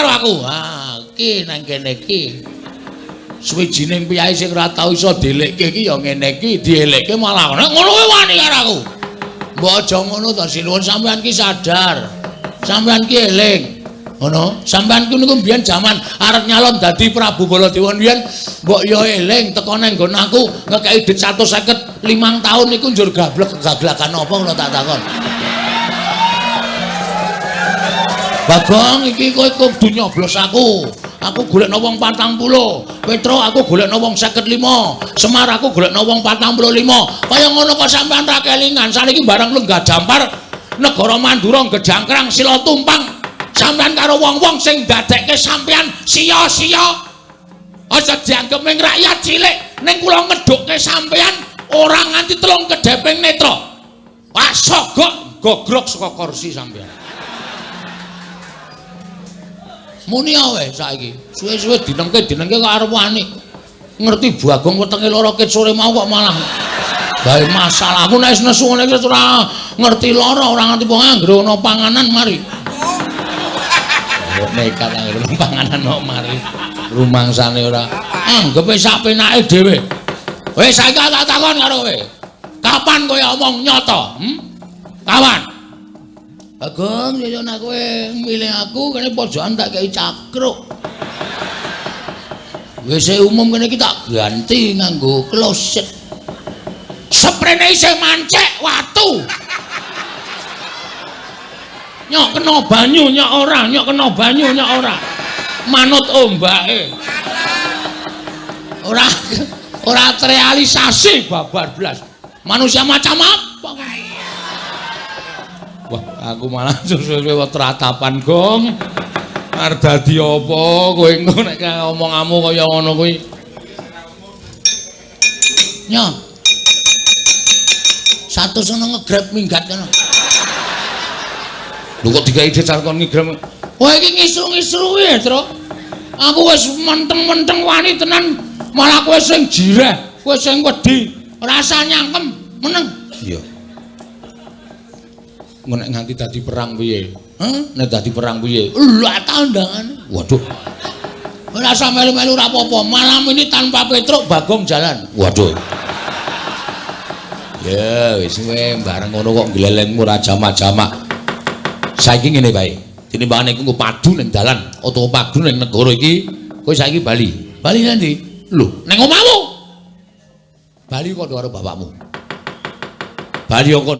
karo aku. Ha, iki nang kene iki. Suwijining piyai sing ora tau iso dielekke iki ya ngene iki, dielekke malah ngono kuwi wani karo aku. Mbok aja ngono to, sinuwun sampean ki sadar. Sampean ki eling. Ngono, sampean ku niku mbiyen jaman arep nyalon dadi Prabu Baladewa mbiyen mbok ya eling teko nang nggon aku ngekeki dhuwit 155 taun niku njur gablek gaglakan apa kula tak takon. Bagong iki kowe kudu nyoblos aku. Aku golekno wong 40. Petro aku golekno wong 55. Semar aku golekno wong 45. Kaya ngono kok sampean ra kelingan. Saniki bareng lenggah jampar negara Mandura gejangkrang sila tumpang. Sampean karo wong-wong sing ndadekke sampean sia-sia. Aja dianggep ming rakyat cilik, ning kula ngedhukke sampean ora nganti telung kedheping netra. Wah, sogok gogrok saka kursi sampean. Muni wae saiki. Suwe-suwe dinengke-dinengke kok arep wani. Ngerti Bagong wetenge lara ket sore mau kok malah gawe masalah. Aku nek nesu ngene iki ora ngerti lara, ora ngerti wong anggere ana panganan mari. Kok nekat anggere ana panganan kok mari. Rumangsane ora. Anggepe sak penake dhewe. Wis saiki tak takon karo kowe. Kapan kowe omong nyata? Hmm? Kapan? Bagong, ya nek kowe milih aku kene pojokan tak kei cakruk. WC umum kene iki tak ganti nganggo kloset. Sprene isih mancek watu. Nyok kena banyu nyok ora, nyok kena banyu nyok ora. Manut ombake. Ora ora terrealisasi babar blas. Manusia macam apa? Wah, aku malah suwe-suwe tratapan, Gong. Arep dadi apa kowe engko nek omonganmu kaya ngono kuwi. Nyo. Satu sono ngegrab minggat kono. Lho kok digawe dhuwit kon ngegrab. Wah iki ngisru-ngisru ya, Tru. Aku wis menteng-menteng wani tenan, malah kowe sing jireh, kowe sing wedi, rasa nyangkem, meneng. Iya. Nek nganti dadi perang piye? Hah? Nek dadi perang piye? Lah tandangane. Waduh. Ora usah melu-melu ora apa-apa. Malam ini tanpa Petruk Bagong jalan. Waduh. Ya wis kowe bareng ngono kok glelengmu ora jamak-jamak. Saiki ngene bae. Tinimbangane iku padu ning dalan utawa padu ning negara iki, kowe saiki bali. Bali nanti? Lho, ning omahmu. Bali padha karo bapakmu. Bali kok